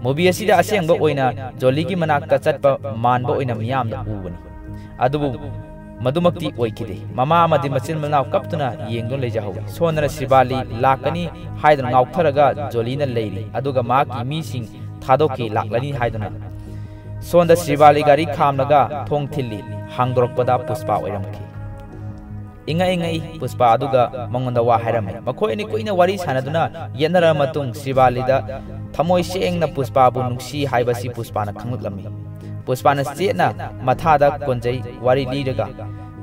ꯃꯨꯚꯤ ꯑꯁꯤꯗ ꯑꯁꯦꯡꯕ ꯑꯣꯏꯅ ꯖꯣꯂꯤꯒꯤ ꯃꯅꯥꯛꯇ ꯆꯠꯄ ꯃꯥꯟꯕ ꯑꯣꯏꯅ ꯃꯤꯌꯥꯝꯅ ꯎꯕꯅꯤ꯫ ꯑꯗꯨꯕꯨ ꯃꯗꯨꯃꯛꯇꯤ ꯑꯣꯏꯈꯤꯗꯦ꯫ ꯃꯃꯥ ꯑꯃꯗꯤ ꯃꯆꯤꯟ ꯃꯅꯥꯎ ꯀꯞꯇꯨꯅ ꯌꯦꯡꯗꯨꯅ ꯂꯩꯖꯍꯧꯏ꯫ ꯁꯣꯝꯗꯅ ꯁ꯭ꯔꯤꯕꯥꯂꯤ ꯂꯥꯛꯀꯅꯤ ꯍꯥꯏꯗꯨꯅ ꯉꯥꯎꯊꯔꯒ ꯖꯣꯂꯤꯅ ꯂꯩꯔꯤ, ꯑꯗꯨꯒ ꯃꯍꯥꯛꯀꯤ ꯃꯤꯁꯤꯡ ꯊꯥꯗꯣꯛꯈꯤ, ꯂꯥꯛꯂꯅꯤ ꯍꯥꯏꯗꯨꯅ꯫ ꯁꯣꯝꯗ ꯁ꯭ꯔꯤꯕꯥꯂꯤ ꯒꯥꯔꯤ ꯈꯥꯝꯂꯒ ꯊꯣꯡ ꯊꯤꯜꯂꯤ꯫ ꯍꯥꯡꯗꯣꯔꯛꯄꯗ ꯄꯨꯁꯄꯥ ꯑꯣꯏꯔꯝꯈꯤ꯫ ꯏꯪꯉꯛ ꯏꯪꯉꯛꯏ ꯄꯨꯁꯄꯥ ꯑꯗꯨꯒ ꯃꯉꯣꯟꯗ ꯋꯥ ꯍꯥꯏꯔꯝꯃꯤ꯫ ꯃꯈꯣꯏ ꯑꯅꯤ ꯀꯨꯏꯅ ꯋꯥꯔꯤ ꯁꯥꯟꯅꯗꯨꯅ ꯌꯦꯠꯅꯔꯕ ꯃꯇꯨꯡ ꯁ꯭ꯔꯤꯕꯥꯂꯤꯗ ꯊꯃꯣꯏ ꯁꯦꯡꯅ ꯄꯨꯁꯄꯥꯕꯨ ꯅꯨꯡꯁꯤ ꯍꯥꯏꯕꯁꯤ ꯄꯨꯁꯄꯥꯅ ꯈꯪꯂꯛꯂꯝꯃꯤ꯫ ꯄꯨꯁꯄꯥꯅ ꯆꯦꯠꯅ ꯃꯊꯥꯗ ꯀꯣꯟꯖꯩ ꯋꯥꯔꯤ ꯂꯤꯔꯒ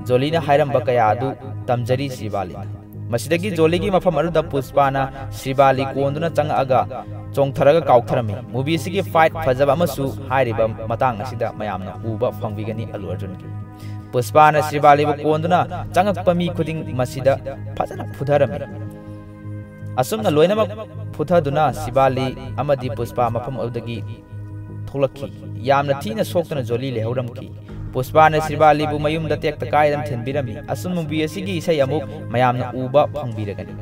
ꯖꯣꯂꯤꯅ ꯍꯥꯏꯔꯝꯕ ꯀꯌꯥ ꯑꯗꯨ ꯇꯝꯖꯔꯤ ꯁ꯭ꯔꯤꯕꯥꯂꯤꯅ꯫ ꯃꯁꯤꯗꯒꯤ ꯖꯣꯂꯤꯒꯤ ꯃꯐꯝ ꯑꯗꯨꯗ ꯄꯨꯁꯄꯥꯅ ꯁ꯭ꯔꯤꯕꯥꯂꯤ ꯀꯣꯟꯗꯨꯅ ꯆꯪꯉꯛꯑꯒ ꯆꯣꯡꯊꯔꯒ ꯀꯥꯎꯊꯔꯝꯃꯤ꯫ ꯃꯨꯚꯤ ꯑꯁꯤꯒꯤ ꯐꯥꯏꯠ ꯐꯖꯕ ꯑꯃꯁꯨ ꯍꯥꯏꯔꯤꯕ ꯃꯇꯥꯡ ꯑꯁꯤꯗ ꯃꯌꯥꯝꯅ ꯎꯕ ꯐꯪꯕꯤꯒꯅꯤ ꯑꯜꯂꯨ ꯑꯔꯖꯨꯟꯒꯤ꯫ ꯄꯨꯁꯄꯥꯅ ꯁ꯭ꯔꯤꯕꯥꯂꯤꯕꯨ ꯀꯣꯟꯗꯨꯅ ꯆꯪꯉꯛꯄ ꯃꯤ ꯈꯨꯗꯤꯡ ꯃꯁꯤꯗ ꯐꯖꯅ ꯐꯨꯊꯔꯝꯃꯤ꯫ ꯑꯁꯨꯝꯅ ꯂꯣꯏꯅꯃꯛ ꯐꯨꯊꯗꯨꯅ ꯁ꯭ꯔꯤꯕꯥꯂꯤ ꯑꯃꯗꯤ ꯄꯨꯁꯄꯥ ꯃꯐꯝ ꯑꯗꯨꯗꯒꯤ ꯊꯣꯛꯂꯛꯈꯤ꯫ ꯌꯥꯝꯅ ꯊꯤꯅ ꯁꯣꯛꯇꯨꯅ ꯖꯣꯂꯤ ꯂꯩꯍꯧꯔꯝꯈꯤ꯫ ꯄꯨꯁꯄꯥꯅ ꯁ꯭ꯔꯤꯕꯥꯂꯤꯕꯨ ꯃꯌꯨꯝꯗ ꯇꯦꯛꯇ ꯀꯥꯏꯗꯅ ꯊꯤꯟꯕꯤꯔꯝꯃꯤ꯫ ꯑꯁꯨꯝ ꯃꯨꯚꯤ ꯑꯁꯤꯒꯤ ꯏꯁꯩ ꯑꯃꯨꯛ ꯃꯌꯥꯝꯅ ꯎꯕ ꯐꯪꯕꯤꯔꯒꯅꯤ꯫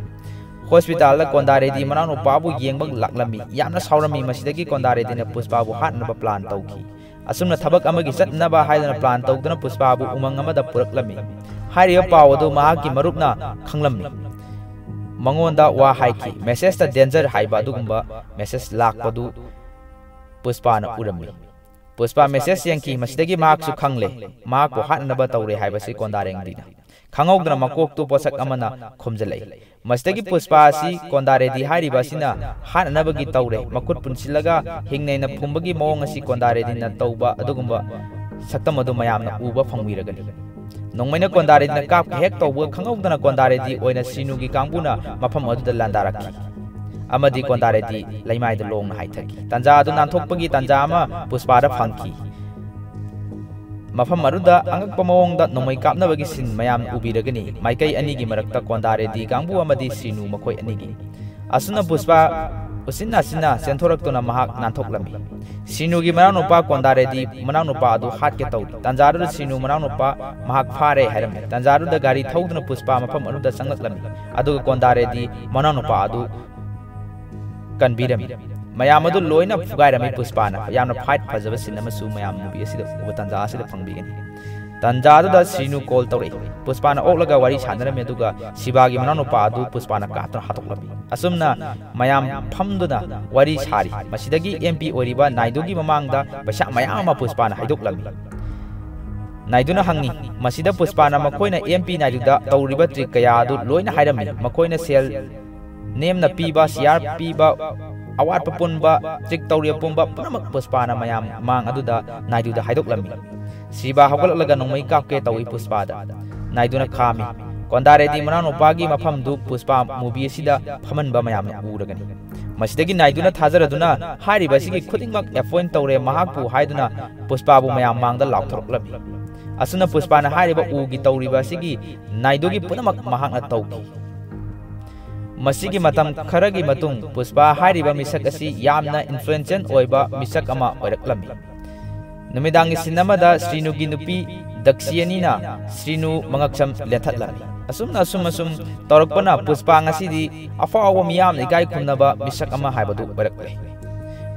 ꯍꯣꯁꯄꯤꯇꯥꯜꯗ ꯀꯣꯟꯗꯥꯔꯦꯗꯤ ꯃꯅꯥꯎꯅꯨꯄꯥꯕꯨ ꯌꯦꯡꯕ ꯂꯥꯛꯂꯝꯃꯤ꯫ ꯌꯥꯝꯅ ꯁꯥꯎꯔꯝꯃꯤ꯫ ꯃꯁꯤꯗꯒꯤ ꯀꯣꯟꯗꯥꯔꯦꯗꯤꯅ ꯄꯨꯁꯄꯥꯕꯨ ꯍꯥꯠꯅꯕ ꯄ꯭ꯂꯥꯟ ꯇꯧꯈꯤ꯫ ꯑꯁꯨꯝꯅ ꯊꯕꯛ ꯑꯃꯒꯤ ꯆꯠꯅꯕ ꯍꯥꯏꯗꯨꯅ ꯄ꯭ꯂꯥꯟ ꯇꯧꯗꯨꯅ ꯄꯨꯁꯄꯥꯕꯨ ꯎꯃꯪ ꯑꯃꯗ ꯄꯨꯔꯛꯂꯝꯃꯤ꯫ ꯍꯥꯏꯔꯤꯕ ꯄꯥꯎ ꯑꯗꯨ ꯃꯍꯥꯛꯀꯤ ꯃꯔꯨꯞꯅ ꯈꯪꯂꯝꯃꯤ꯫ ꯃꯉꯣꯟꯗ ꯋꯥ ꯍꯥꯏꯈꯤ꯫ ꯃꯦꯁꯦꯖꯇ "ꯗꯦꯟꯖꯔ" ꯍꯥꯏꯕ ꯑꯗꯨꯒꯨꯝꯕ ꯃꯦꯁꯦꯖ ꯂꯥꯛꯄꯗꯨ ꯄꯨꯁꯄꯥꯅ ꯎꯔꯝꯃꯤ꯫ ꯄꯨꯁꯄꯥ ꯃꯦꯁꯦꯖ ꯌꯦꯡꯈꯤ꯫ ꯃꯁꯤꯗꯒꯤ ꯃꯍꯥꯛꯁꯨ ꯈꯪꯂꯦ, ꯃꯍꯥꯛꯄꯨ ꯍꯥꯠꯅꯕ ꯇꯧꯔꯦ ꯍꯥꯏꯕꯁꯤ ꯀꯣꯟꯗꯥꯔꯦꯡꯗꯤꯅ꯫ ꯈꯪꯍꯧꯗꯅ ꯃꯀꯣꯛꯇꯨ ꯄꯣꯠꯁꯛ ꯑꯃꯅ ꯈꯨꯝꯖꯤꯜꯂꯛꯏ꯫ ꯃꯁꯤꯗꯒꯤ ꯄꯨꯁꯄꯥ ꯑꯁꯤ ꯀꯣꯟꯗꯥꯔꯦꯗꯤ ꯍꯥꯏꯔꯤꯕ ꯑꯁꯤꯅ ꯍꯥꯠꯅꯅꯕꯒꯤ ꯇꯧꯔꯦ꯫ ꯃꯈꯨꯠ ꯄꯨꯟꯁꯤꯜꯂꯒ ꯍꯤꯡꯅꯩꯅ ꯐꯨꯝꯕꯒꯤ ꯃꯑꯣꯡ ꯑꯁꯤ ꯀꯣꯟꯗꯥꯔꯦꯗꯤꯅ ꯇꯧꯕ ꯑꯗꯨꯒꯨꯝꯕ ꯁꯛꯇꯝ ꯑꯗꯨ ꯃꯌꯥꯝꯅ ꯎꯕ ꯐꯪꯕꯤꯔꯒꯅꯤ꯫ ꯅꯣꯡꯃꯩꯅ ꯀꯣꯟꯗꯥꯔꯦꯗꯤꯅ ꯀꯥꯞꯀꯦ ꯍꯦꯛ ꯇꯧꯕꯒ ꯈꯪꯍꯧꯗꯅ ꯀꯣꯟꯗꯥꯔꯦꯗꯤ ꯑꯣꯏꯅ ꯁꯤꯅꯨꯒꯤ ꯀꯥꯡꯕꯨꯅ ꯃꯐꯝ ꯑꯗꯨꯗ ꯂꯥꯟꯗꯥꯔꯛꯈꯤ ꯑꯃꯗꯤ ꯀꯣꯟꯗꯥꯔꯦꯗꯤ ꯂꯩꯃꯥꯏꯗ ꯂꯣꯡꯅ ꯍꯥꯏꯊꯈꯤ꯫ ꯇꯟꯖꯥ ꯑꯗꯨ ꯅꯥꯟꯊꯣꯛꯄꯒꯤ ꯇꯟꯖꯥ ꯑꯃ ꯄꯨꯁꯄꯥꯗ ꯐꯪꯈꯤ꯫ ꯃꯐꯝ ꯑꯗꯨꯗ ꯑꯉꯛꯄ ꯃꯑꯣꯡꯗ ꯅꯣꯡꯃꯩ ꯀꯥꯞꯅꯕꯒꯤ ꯁꯤꯟ ꯃꯌꯥꯝ ꯎꯕꯤꯔꯒꯅꯤ꯫ ꯃꯥꯏꯀꯩ ꯑꯅꯤꯒꯤ ꯃꯔꯛꯇ ꯀꯣꯟꯗꯥꯔꯦꯗꯤ ꯀꯥꯡꯕꯨ ꯑꯃꯗꯤ ꯁꯤꯅꯨ ꯃꯈꯣꯏ ꯑꯅꯤꯒꯤ꯫ ꯑꯁꯨꯝꯅ ꯄꯨꯁꯄꯥ ꯎꯆꯤꯟ ꯅꯥꯆꯤꯟꯅ ꯆꯦꯟꯊꯣꯔꯛꯇꯨꯅ ꯃꯍꯥꯛ ꯅꯥꯟꯊꯣꯛꯂꯝꯃꯤ꯫ ꯁꯤꯅꯨꯒꯤ ꯃꯅꯥꯎꯅꯨꯄꯥ ꯀꯣꯟꯗꯥꯔꯦꯗꯤ ꯃꯅꯥꯎꯅꯨꯄꯥ ꯑꯗꯨ ꯍꯥꯠꯀꯦ ꯇꯧꯔꯤ꯫ ꯇꯥꯟꯖꯥꯗꯨꯗ ꯁꯤꯅꯨ ꯃꯅꯥꯎꯅꯨꯄꯥ ꯃꯍꯥꯛ ꯐꯥꯔꯦ ꯍꯥꯏꯔꯝꯃꯤ꯫ ꯇꯥꯟꯖꯥꯗꯨꯗ ꯒꯥꯔꯤ ꯊꯧꯗꯨꯅ ꯄꯨꯁꯄꯥ ꯃꯐꯝ ꯑꯗꯨꯗ ꯆꯪꯂꯛꯂꯝꯃꯤ꯫ ꯑꯗꯨꯒ ꯀꯣꯟꯗꯥꯔꯦꯗꯤ ꯃꯅꯥꯎꯅꯨꯄꯥ ꯑꯗꯨ ꯀꯟꯕꯤꯔꯝꯃꯤ꯫ ꯃꯌꯥꯝ ꯑꯗꯨ ꯂꯣꯏꯅ ꯐꯨꯒꯥꯏꯔꯝꯃꯤ ꯄꯨꯁꯄꯥꯅ꯫ ꯌꯥꯝꯅ ꯐꯥꯏꯠ ꯐꯖꯕ ꯁꯤꯟ ꯑꯃꯁꯨ ꯃꯌꯥꯝ ꯃꯨꯚꯤ ꯑꯁꯤꯗ ꯎꯕ ꯇꯥꯟꯖꯥ ꯑꯁꯤꯗ ꯐꯪꯕꯤꯒꯅꯤ꯫ ꯇꯥꯟꯖꯥꯗꯨꯗ ꯁꯤꯅꯨ ꯀꯣꯜ ꯇꯧꯔꯛꯏ꯫ ꯄꯨꯁꯄꯥꯅ ꯑꯣꯛꯂꯒ ꯋꯥꯔꯤ ꯁꯥꯟꯅꯔꯝꯃꯤ, ꯑꯗꯨꯒ ꯁꯤꯕꯥꯒꯤ ꯃꯅꯥꯎꯅꯨꯄꯥ ꯑꯗꯨ ꯄꯨꯁꯄꯥꯅ ꯀꯥꯞꯇꯨꯅ ꯍꯥꯠꯇꯣꯛꯂꯝꯃꯤ꯫ ꯑꯁꯨꯝꯅ ꯃꯌꯥꯝ ꯐꯝꯗꯨꯅ ꯋꯥꯔꯤ ꯁꯥꯔꯤ꯫ ꯃꯁꯤꯗꯒꯤ ꯑꯦꯝ ꯄꯤ ꯑꯣꯏꯔꯤꯕ ꯅꯥꯏꯗꯨꯒꯤ ꯃꯃꯥꯡꯗ ꯄꯩꯁꯥ ꯃꯌꯥꯝ ꯑꯃ ꯄꯨꯁꯄꯥꯅ ꯍꯥꯏꯗꯣꯛꯂꯝꯃꯤ꯫ ꯅꯥꯏꯗꯨꯅ ꯍꯪꯉꯤ, ꯃꯁꯤꯗ ꯄꯨꯁꯄꯥꯅ ꯃꯈꯣꯏꯅ ꯑꯦꯝ ꯄꯤ ꯅꯥꯏꯗꯨꯗ ꯇꯧꯔꯤꯕ ꯇ꯭ꯔꯤꯛ ꯀꯌꯥ ꯑꯗꯨ ꯂꯣꯏꯅ ꯍꯥꯏꯔꯝꯃꯤ꯫ ꯃꯈꯣꯏꯅ ꯁꯦꯜ ꯅꯦꯝꯅ ꯄꯤꯕ, ꯁꯤꯌꯥꯔ ꯄꯤꯕ, ꯑꯋꯥꯠꯄ ꯄꯨꯟꯕ, ꯇ꯭ꯔꯤꯛ ꯇꯧꯔꯤꯕ ꯄꯨꯝꯕ ꯄꯨꯝꯅꯃꯛ ꯄꯨꯁꯄꯥꯅ ꯃꯌꯥꯝ ꯃꯥꯡ ꯑꯗꯨꯗ ꯅꯥꯏꯗꯨꯗ ꯍꯥꯏꯗꯣꯛꯂꯝꯃꯤ꯫ ꯁꯤꯕꯥ ꯍꯧꯒꯠꯂꯛꯂꯒ ꯅꯣꯡꯃꯩ ꯀꯥꯞꯀꯦ ꯇꯧꯏ ꯄꯨꯁꯄꯥꯗ꯫ ꯅꯥꯏꯗꯨꯅ ꯈꯥꯝꯃꯤ꯫ ꯀꯣꯟꯗꯥꯔꯦꯗꯤ ꯃꯅꯥꯎꯅꯨꯄꯥꯒꯤ ꯃꯐꯝꯗꯨ ꯄꯨꯁꯄꯥ ꯃꯨꯚꯤ ꯑꯁꯤꯗ ꯐꯝꯍꯟꯕ ꯃꯌꯥꯝꯅ ꯎꯔꯒꯅꯤ꯫ ꯃꯁꯤꯗꯒꯤ ꯅꯥꯏꯗꯨꯅ ꯊꯥꯖꯔꯗꯨꯅ ꯍꯥꯏꯔꯤꯕ ꯑꯁꯤꯒꯤ ꯈꯨꯗꯤꯡꯃꯛ ꯑꯦꯄꯣꯏꯟ ꯇꯧꯔꯦ ꯃꯍꯥꯛꯄꯨ ꯍꯥꯏꯗꯨꯅ ꯄꯨꯁꯄꯥꯕꯨ ꯃꯌꯥꯝ ꯃꯥꯡꯗ ꯂꯥꯎꯊꯣꯔꯛꯂꯝꯃꯤ꯫ ꯑꯁꯨꯝꯅ ꯄꯨꯁꯄꯥꯅ ꯍꯥꯏꯔꯤꯕ ꯎꯒꯤ ꯇꯧꯔꯤꯕ ꯑꯁꯤꯒꯤ ꯅꯥꯏꯗꯨꯒꯤ ꯄꯨꯝꯅꯃꯛ ꯃꯍꯥꯛꯅ ꯇꯧꯈꯤ꯫ ꯃꯁꯤꯒꯤ ꯃꯇꯝ ꯈꯔꯒꯤ ꯃꯇꯨꯡ ꯄꯨꯁꯄꯥ ꯍꯥꯏꯔꯤꯕ ꯃꯤꯁꯛ ꯑꯁꯤ ꯌꯥꯝꯅ ꯏꯟꯐ꯭ꯂꯨꯌꯦꯟꯁꯦꯜ ꯑꯣꯏꯕ ꯃꯤꯁꯛ ꯑꯃ ꯑꯣꯏꯔꯛꯂꯝꯃꯤ꯫ ꯅꯨꯃꯤꯗꯥꯡꯒꯤ ꯁꯤꯟ ꯑꯃꯗ ꯁ꯭ꯔꯤꯅꯨꯒꯤ ꯅꯨꯄꯤ ꯇꯛꯁꯤ ꯑꯅꯤꯅ ꯁ꯭ꯔꯤꯅꯨ ꯃꯉꯛꯁꯝ ꯂꯦꯟꯊꯠꯂꯝꯃꯤ꯫ ꯑꯁꯨꯝꯅ ꯑꯁꯨꯝ ꯑꯁꯨꯝ ꯇꯧꯔꯛꯄꯅ ꯄꯨꯁꯄꯥ ꯉꯁꯤꯗꯤ ꯑꯐꯥꯎꯕ ꯃꯤꯌꯥꯝꯅ ꯏꯀꯥꯏ ꯈꯨꯝꯅꯕ ꯃꯤꯁꯛ ꯑꯃ ꯍꯥꯏꯕꯗꯨ ꯑꯣꯏꯔꯛꯂꯦ꯫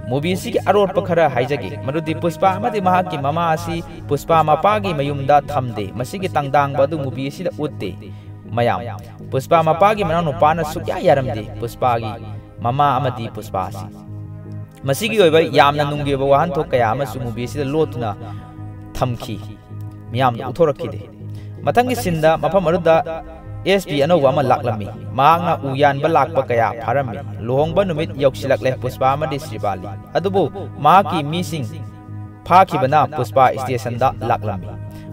ꯃꯨꯚꯤ ꯑꯁꯤꯒꯤ ꯑꯔꯣꯠꯄ ꯈꯔ ꯍꯥꯏꯖꯒꯦ, ꯃꯗꯨꯗꯤ ꯄꯨꯁꯄꯥ ꯑꯃꯗꯤ ꯃꯍꯥꯛꯀꯤ ꯃꯃꯥ ꯑꯁꯤ ꯄꯨꯁꯄꯥ ꯃꯄꯥꯒꯤ ꯃꯌꯨꯝꯗ ꯊꯝꯗꯦ꯫ ꯃꯁꯤꯒꯤ ꯇꯥꯡꯗꯥꯡꯕ ꯑꯗꯨ ꯃꯨꯚꯤ ꯑꯁꯤꯗ ꯎꯠꯇꯦ꯫ ꯃꯌꯥꯝ, ꯄꯨꯁꯄꯥ ꯃꯄꯥꯒꯤ ꯃꯅꯥꯎꯅꯨꯄꯥꯅ ꯁꯨꯛꯌꯥ ꯌꯥꯔꯝꯗꯦ ꯄꯨꯁꯄꯥꯒꯤ ꯃꯃꯥ ꯑꯃꯗꯤ ꯄꯨꯁꯄꯥ ꯑꯁꯤ꯫ ꯃꯁꯤꯒꯤ ꯑꯣꯏꯕ ꯌꯥꯝꯅ ꯅꯨꯡꯒꯤ ꯑꯣꯏꯕ ꯋꯥꯍꯟꯊꯣꯛ ꯀꯌꯥ ꯑꯃꯁꯨ ꯃꯨꯚꯤ ꯑꯁꯤꯗ ꯂꯣꯠꯇꯨꯅ ꯊꯝꯈꯤ꯫ ꯃꯤꯌꯥꯝꯗ ꯎꯠꯊꯣꯔꯛꯈꯤꯗꯦ꯫ ꯃꯊꯪꯒꯤ ꯁꯤꯟꯗ ꯃꯐꯝ ꯑꯗꯨꯗ ꯑꯦꯁ ꯄꯤ ꯑꯅꯧꯕ ꯑꯃ ꯂꯥꯛꯂꯝꯃꯤ꯫ ꯃꯍꯥꯛꯅ ꯎ ꯌꯥꯟꯕ ꯂꯥꯛꯄ ꯀꯌꯥ ꯐꯥꯔꯝꯃꯤ꯫ ꯂꯨꯍꯣꯡꯕ ꯅꯨꯃꯤꯠ ꯌꯧꯁꯤꯜꯂꯛꯂꯦ ꯄꯨꯁꯄꯥ ꯑꯃꯗꯤ ꯁ꯭ꯔꯤꯕꯥꯂꯤ꯫ ꯑꯗꯨꯕꯨ ꯃꯍꯥꯛꯀꯤ ꯃꯤꯁꯤꯡ ꯐꯥꯈꯤꯕꯅ ꯄꯨꯁꯄꯥ ꯁ꯭ꯇꯦꯁꯟꯗ ꯂꯥꯛꯂꯝꯃꯤ꯫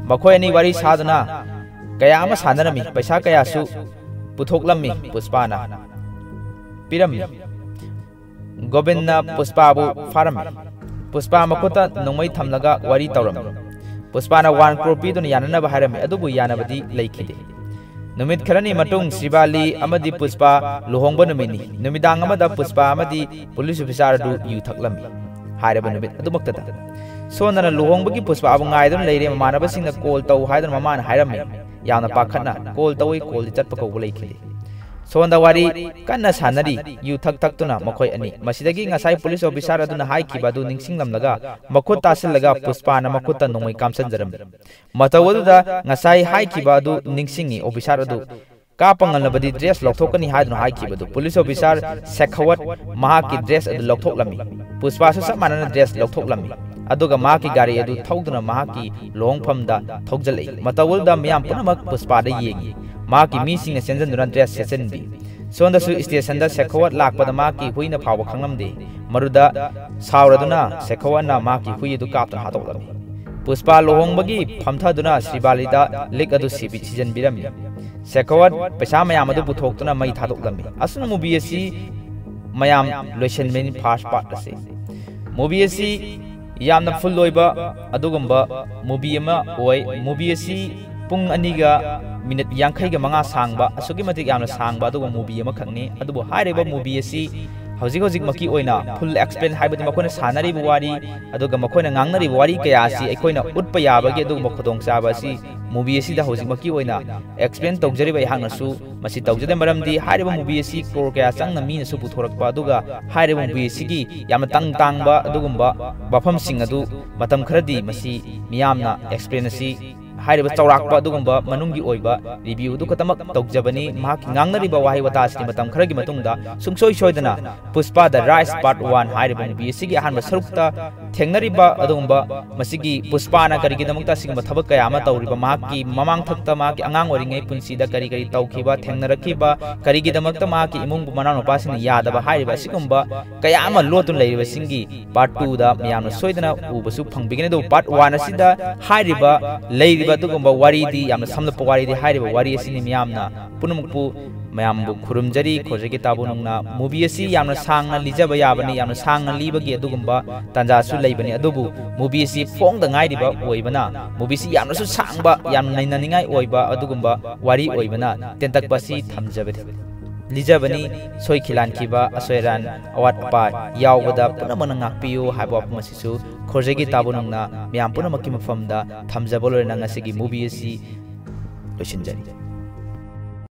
ꯃꯈꯣꯏ ꯑꯅꯤ ꯋꯥꯔꯤ ꯁꯥꯗꯨꯅ ꯀꯌꯥ ꯑꯃ ꯁꯥꯟꯅꯔꯝꯃꯤ꯫ ꯄꯩꯁꯥ ꯀꯌꯥꯁꯨ ꯄꯨꯊꯣꯛꯂꯝꯃꯤ꯫ ꯄꯨꯁꯄꯥꯅ ꯄꯤꯔꯝꯃꯤ꯫ ꯒꯣꯕꯤꯟꯅ ꯄꯨꯁꯄꯥꯕꯨ ꯐꯥꯔꯝꯃꯤ꯫ ꯄꯨꯁꯄꯥ ꯃꯈꯨꯠꯇ ꯅꯣꯡꯃꯩ ꯊꯝꯂꯒ ꯋꯥꯔꯤ ꯇꯧꯔꯝꯃꯤ꯫ ꯄꯨꯁꯄꯥꯅ ꯋꯥꯟ ꯀ꯭ꯔꯣꯔ ꯄꯤꯗꯨꯅ ꯌꯥꯅꯅꯕ ꯍꯥꯏꯔꯝꯃꯤ, ꯑꯗꯨꯕꯨ ꯌꯥꯅꯕꯗꯤ ꯂꯩꯈꯤꯗꯦ꯫ ꯅꯨꯃꯤꯠ ꯈꯔꯅꯤ ꯃꯇꯨꯡ ꯁ꯭ꯔꯤꯕꯥꯂꯤ ꯑꯃꯗꯤ ꯄꯨꯁꯄꯥ ꯂꯨꯍꯣꯡꯕ ꯅꯨꯃꯤꯠꯅꯤ꯫ ꯅꯨꯃꯤꯗꯥꯡ ꯑꯃꯗ ꯄꯨꯁꯄꯥ ꯑꯃꯗꯤ ꯄꯨꯂꯤꯁ ꯑꯣꯐꯤꯁꯥꯔ ꯑꯗꯨ ꯌꯨ ꯊꯛꯂꯝꯃꯤ꯫ ꯍꯥꯏꯔꯤꯕ ꯅꯨꯃꯤꯠ ꯑꯗꯨꯃꯛꯇꯗ ꯁꯣꯟꯗꯅ ꯂꯨꯍꯣꯡꯕꯒꯤ ꯄꯨꯁꯄꯥꯕꯨ ꯉꯥꯏꯗꯨꯅ ꯂꯩꯔꯦ꯫ ꯃꯃꯥꯟꯅꯕꯁꯤꯡꯅ ꯀꯣꯜ ꯇꯧ ꯍꯥꯏꯗꯨꯅ ꯃꯃꯥꯅ ꯍꯥꯏꯔꯝꯃꯤ꯫ ꯌꯥꯝꯅ ꯄꯥꯈꯠꯅ ꯀꯣꯜ ꯇꯧꯏ, ꯀꯣꯜꯗꯤ ꯆꯠꯄ ꯀꯧꯕ ꯂꯩꯈꯤꯗꯦ꯫ ꯁꯣꯝꯗ ꯋꯥꯔꯤ ꯀꯟꯅ ꯁꯥꯟꯅꯔꯤ, ꯌꯨ ꯊꯛ ꯊꯛꯇꯨꯅ ꯃꯈꯣꯏ ꯑꯅꯤ꯫ ꯃꯁꯤꯗꯒꯤ ꯉꯁꯥꯏ ꯄꯨꯂꯤꯁ ꯑꯣꯐꯤꯁꯥꯔ ꯑꯗꯨꯅ ꯍꯥꯏꯈꯤꯕ ꯑꯗꯨ ꯅꯤꯡꯁꯤꯡꯂꯝꯂꯒ ꯃꯈꯨꯠ ꯇꯥꯁꯤꯜꯂꯒ ꯄꯨꯁꯄꯥꯅ ꯃꯈꯨꯠꯇ ꯅꯣꯡꯃꯩ ꯀꯥꯞꯁꯤꯟꯖꯔꯝꯃꯤ꯫ ꯃꯇꯧ ꯑꯗꯨꯗ ꯉꯁꯥꯏ ꯍꯥꯏꯈꯤꯕ ꯑꯗꯨ ꯅꯤꯡꯁꯤꯡꯉꯤ꯫ ꯑꯣꯐꯤꯁꯥꯔ ꯑꯗꯨ ꯀꯥꯞꯄ ꯉꯝꯂꯕꯗꯤ ꯗ꯭ꯔꯦꯁ ꯂꯧꯊꯣꯛꯀꯅꯤ ꯍꯥꯏꯗꯨꯅ ꯍꯥꯏꯈꯤꯕꯗꯨ ꯄꯨꯂꯤꯁ ꯑꯣꯐꯤꯁꯥꯔ ꯁꯦꯈꯥꯋꯠ ꯃꯍꯥꯛꯀꯤ ꯗ꯭ꯔꯦꯁ ꯑꯗꯨ ꯂꯧꯊꯣꯛꯂꯝꯃꯤ꯫ ꯄꯨꯁꯄꯥꯁꯨ ꯆꯞ ꯃꯥꯟꯅꯅ ꯗ꯭ꯔꯦꯁ ꯂꯧꯊꯣꯛꯂꯝꯃꯤ꯫ ꯑꯗꯨꯒ ꯃꯍꯥꯛꯀꯤ ꯒꯥꯔꯤ ꯑꯗꯨ ꯊꯧꯗꯨꯅ ꯃꯍꯥꯛꯀꯤ ꯂꯨꯍꯣꯡꯐꯝꯗ ꯊꯧꯖꯤꯜꯂꯛꯏ꯫ ꯃꯇꯧ ꯑꯗꯨꯗ ꯃꯤꯌꯥꯝ ꯄꯨꯝꯅꯃꯛ ꯄꯨꯁꯄꯥꯗ ꯌꯦꯡꯉꯤ꯫ ꯃꯍꯥꯛꯀꯤ ꯃꯤꯁꯤꯡꯅ ꯆꯦꯟꯁꯤꯟꯗꯨꯅ ꯗ꯭ꯔꯦꯁ ꯁꯦꯠꯆꯤꯟꯕꯤ꯫ ꯁꯣꯝꯗꯁꯨ ꯁ꯭ꯇꯦꯁꯟꯗ ꯁꯦꯈꯥꯋꯠ ꯂꯥꯛꯄꯗ ꯃꯍꯥꯛꯀꯤ ꯍꯨꯏꯅ ꯐꯥꯎꯕ ꯈꯪꯂꯝꯗꯦ꯫ ꯃꯗꯨꯗ ꯁꯥꯎꯔꯗꯨꯅ ꯁꯦꯈꯥꯋꯠꯅ ꯃꯍꯥꯛꯀꯤ ꯍꯨꯏ ꯑꯗꯨ ꯀꯥꯞꯇꯨꯅ ꯍꯥꯠꯇꯣꯛꯂꯝꯃꯤ꯫ ꯄꯨꯁꯄꯥ ꯂꯨꯍꯣꯡꯕꯒꯤ ꯐꯝꯊꯗꯨꯅ ꯁ꯭ꯔꯤꯕꯥꯂꯤꯗ ꯂꯤꯛ ꯑꯗꯨ ꯁꯤꯕꯤ-, ꯁꯤꯖꯤꯟꯕꯤꯔꯝꯃꯤ꯫ ꯁꯦꯈꯥꯋꯠ ꯄꯩꯁꯥ ꯃꯌꯥꯝ ꯑꯗꯨ ꯄꯨꯊꯣꯛꯇꯨꯅ ꯃꯩ ꯊꯥꯗꯣꯛꯂꯝꯃꯤ꯫ ꯑꯁꯨꯝꯅ ꯃꯨꯚꯤ ꯑꯁꯤ ꯃꯌꯥꯝ ꯂꯣꯏꯁꯤꯟꯕꯅꯤ ꯐꯥꯔꯁ ꯄꯥꯔꯠ ꯑꯁꯤ꯫ ꯃꯨꯚꯤ ꯑꯁꯤ ꯌꯥꯝꯅ ꯐꯨꯜ ꯑꯣꯏꯕ ꯑꯗꯨꯒꯨꯝꯕ ꯃꯨꯚꯤ ꯑꯃ ꯑꯣꯏ꯫ ꯃꯨꯚꯤ ꯑꯁꯤ ꯄꯨꯡ ꯑꯅꯤꯒ ꯃꯤꯅꯤꯠ ꯌꯥꯡꯈꯩꯒ ꯃꯉꯥ ꯁꯥꯡꯕ, ꯑꯁꯨꯛꯀꯤ ꯃꯇꯤꯛ ꯌꯥꯝꯅ ꯁꯥꯡꯕ ꯑꯗꯨꯒꯨꯝꯕ ꯃꯨꯚꯤ ꯑꯃꯈꯛꯅꯤ꯫ ꯑꯗꯨꯕꯨ ꯍꯥꯏꯔꯤꯕ ꯃꯨꯚꯤ ꯑꯁꯤ ꯍꯧꯖꯤꯛ ꯍꯧꯖꯤꯛꯃꯛꯀꯤ ꯑꯣꯏꯅ full explain ꯍꯥꯏꯕꯗꯤ ꯃꯈꯣꯏꯅ ꯁꯥꯟꯅꯔꯤꯕ ꯋꯥꯔꯤ, ꯑꯗꯨꯒ ꯃꯈꯣꯏꯅ ꯉꯥꯡꯅꯔꯤꯕ ꯋꯥꯔꯤ ꯀꯌꯥ ꯑꯁꯤ ꯑꯩꯈꯣꯏꯅ ꯎꯠꯄ ꯌꯥꯕꯒꯤ ꯑꯗꯨꯒꯨꯝꯕ ꯈꯨꯗꯣꯡꯆꯥꯕ ꯑꯁꯤ movie ꯑꯁꯤꯗ ꯍꯧꯖꯤꯛꯃꯛꯀꯤ ꯑꯣꯏꯅ explain ꯇꯧꯖꯔꯤꯕ ꯑꯩꯍꯥꯛꯅꯁꯨ ꯃꯁꯤ ꯇꯧꯖꯗꯦ꯫ ꯃꯔꯝꯗꯤ ꯍꯥꯏꯔꯤꯕ movie ꯑꯁꯤ crore ꯀꯌꯥ ꯆꯪꯅ ꯃꯤꯅꯁꯨ ꯄꯨꯊꯣꯔꯛꯄ, ꯑꯗꯨꯒ ꯍꯥꯏꯔꯤꯕ movie ꯑꯁꯤꯒꯤ ꯌꯥꯝꯅ ꯇꯪ ꯇꯥꯡꯕ ꯑꯗꯨꯒꯨꯝꯕ ꯋꯥꯐꯝꯁꯤꯡ ꯑꯗꯨ ꯃꯇꯝ ꯈꯔꯗꯤ ꯃꯁꯤ ꯃꯤꯌꯥꯝꯅ explain ꯑꯁꯤ ꯍꯥꯏꯔꯤꯕ ꯆꯥꯎꯔꯥꯛꯄ ꯑꯗꯨꯒꯨꯝꯕ ꯃꯅꯨꯡꯒꯤ ꯑꯣꯏꯕ review ꯑꯗꯨ ꯈꯛꯇꯃꯛ ꯇꯧꯖꯕꯅꯤ꯫ ꯃꯍꯥꯛꯀꯤ ꯉꯥꯡꯅꯔꯤꯕ ꯋꯥꯍꯩ ꯋꯥꯇꯥ ꯑꯁꯤꯗꯤ ꯃꯇꯝ ꯈꯔꯒꯤ ꯃꯇꯨꯡꯗ ꯁꯨꯡꯁꯣꯏ ꯁꯣꯏꯗꯅ Pushpa The Rise Part One ꯍꯥꯏꯔꯤꯕ movie ꯑꯁꯤꯒꯤ ꯑꯍꯥꯟꯕ ꯁꯔꯨꯛꯇ ꯊꯦꯡꯅꯔꯤꯕ ꯑꯗꯨꯒꯨꯝꯕ ꯃꯁꯤꯒꯤ ꯄꯨꯁꯄꯥꯅ ꯀꯔꯤꯒꯤꯗꯃꯛꯇ ꯑꯁꯤꯒꯨꯝꯕ ꯊꯕꯛ ꯀꯌꯥ ꯑꯃ ꯇꯧꯔꯤꯕ, ꯃꯍꯥꯛꯀꯤ ꯃꯃꯥꯡꯊꯛꯇ ꯃꯍꯥꯛꯀꯤ ꯑꯉꯥꯡ ꯑꯣꯏꯔꯤꯉꯩ ꯄꯨꯟꯁꯤꯗ ꯀꯔꯤ ꯀꯔꯤ ꯇꯧꯈꯤꯕ, ꯊꯦꯡꯅꯔꯛꯈꯤꯕ, ꯀꯔꯤꯒꯤꯗꯃꯛꯇ ꯃꯍꯥꯛꯀꯤ ꯏꯃꯨꯡ ꯃꯅꯥꯎꯅꯨꯄꯥꯁꯤꯡꯅ ꯌꯥꯗꯕ ꯍꯥꯏꯔꯤꯕ ꯑꯁꯤꯒꯨꯝꯕ ꯀꯌꯥ ꯑꯃ ꯂꯣꯠꯇꯨꯅ ꯂꯩꯔꯤꯕꯁꯤꯡꯒꯤ part two ꯗ ꯃꯌꯥꯝꯅ ꯁꯣꯏꯗꯅ ꯎꯕꯁꯨ ꯐꯪꯕꯤꯒꯅꯤ꯫ ꯑꯗꯨꯕꯨ part one ꯑꯁꯤꯗ ꯍꯥꯏꯔꯤꯕ ꯂꯩꯔꯤꯕ ꯑꯗꯨꯒꯨꯝꯕ ꯋꯥꯔꯤꯗꯤ, ꯌꯥꯝꯅ ꯁꯝꯂꯞꯄ ꯋꯥꯔꯤꯗꯤ, ꯍꯥꯏꯔꯤꯕ ꯋꯥꯔꯤ ꯑꯁꯤꯅꯤ꯫ ꯃꯤꯌꯥꯝꯅ ꯄꯨꯝꯅꯃꯛꯄꯨ, ꯃꯌꯥꯝꯕꯨ ꯈꯨꯔꯨꯝꯖꯔꯤ, ꯈꯣꯔꯖꯒꯤ ꯇꯥꯕꯨ ꯅꯨꯡꯅ꯫ Movie ꯑꯁꯤ ꯌꯥꯝꯅ ꯁꯥꯡꯅ ꯂꯤꯖꯕ ꯌꯥꯕꯅꯤ, ꯌꯥꯝꯅ ꯁꯥꯡꯅ ꯂꯤꯕꯒꯤ ꯑꯗꯨꯒꯨꯝꯕ ꯇꯥꯟꯖꯥꯁꯨ ꯂꯩꯕꯅꯤ꯫ ꯑꯗꯨꯕꯨ movie ꯑꯁꯤ ꯐꯣꯡꯗ ꯉꯥꯏꯔꯤꯕ ꯑꯣꯏꯕꯅ, movie ꯑꯁꯤ ꯌꯥꯝꯅꯁꯨ ꯁꯥꯡꯕ, ꯌꯥꯝꯅ ꯅꯩꯅꯅꯤꯡꯉꯥꯏ ꯑꯣꯏꯕ ꯑꯗꯨꯒꯨꯝꯕ ꯋꯥꯔꯤ ꯑꯣꯏꯕꯅ ꯇꯦꯟꯇꯛꯄ ꯑꯁꯤ ꯊꯝꯖꯕꯅꯤ, ꯂꯤꯖꯕꯅꯤ꯫ ꯁꯣꯏꯈꯤ ꯂꯥꯟꯈꯤꯕ, ꯑꯁꯣꯏ ꯑꯔꯥꯟ, ꯑꯋꯥꯠ ꯑꯄꯥ ꯌꯥꯎꯕꯗ ꯄꯨꯝꯅꯃꯛꯅ ꯉꯥꯛꯄꯤꯌꯨ ꯍꯥꯏꯕ ꯋꯥꯐꯝ ꯑꯁꯤꯁꯨ ꯈꯣꯔꯖꯒꯤ ꯇꯥꯕꯨ ꯅꯨꯡꯅ ꯃꯌꯥꯝ ꯄꯨꯝꯅꯃꯛꯀꯤ ꯃꯐꯝꯗ ꯊꯝꯖꯕ ꯂꯣꯏꯅ ꯉꯁꯤꯒꯤ movie ꯑꯁꯤ ꯂꯣꯏꯁꯤꯟꯖꯔꯤ꯫